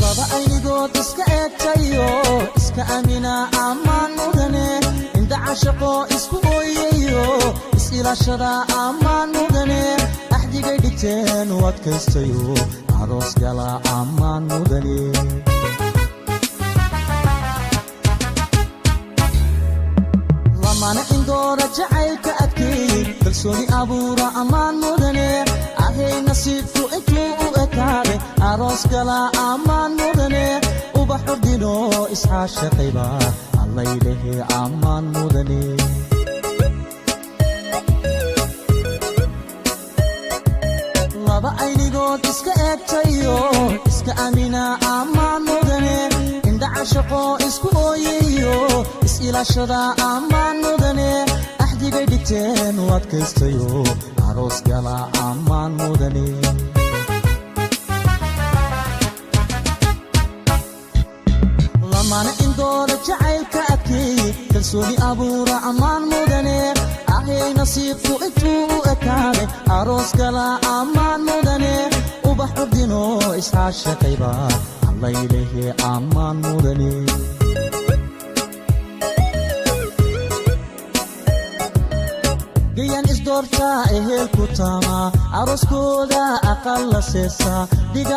Laba aynigood iska eegtayo, iska amina ammaan mudane. Indha cashaqo isku ooyayo, is-ilaashada ammaan mudane. Axdigay dhigteen u adkaystayo, aroos gala ammaan mudane. Lamana indoora jacaylka adkeeyey, kalsooni abuura ammaan mudane. Ahay, nasiibku intuu u ekaaday, aroos gala ammaan mudane. Ubax ordino isxaashaqayba, allaylehe ammaan mudane. Laba aynigood iska eegtayo, iska amina ammaan mudane. Indha cashaqo isku ooyayo, is-ilaashada ammaan mudane. Axdigay dhigteen u adkaystayo, aroos gala ammaan mudane. Lamana indoora jacaylka adkeeyey, kalsooni abuura ammaan mudane. Ahay, nasiibku intuu u ekaaday, aroos gala ammaan mudane. Ubax ordino isxaashaqayba, allaylehe ammaan mudane. Gayan isdoortaa, ehelku taamaa, arooskooda aqal la seesaa dhiga.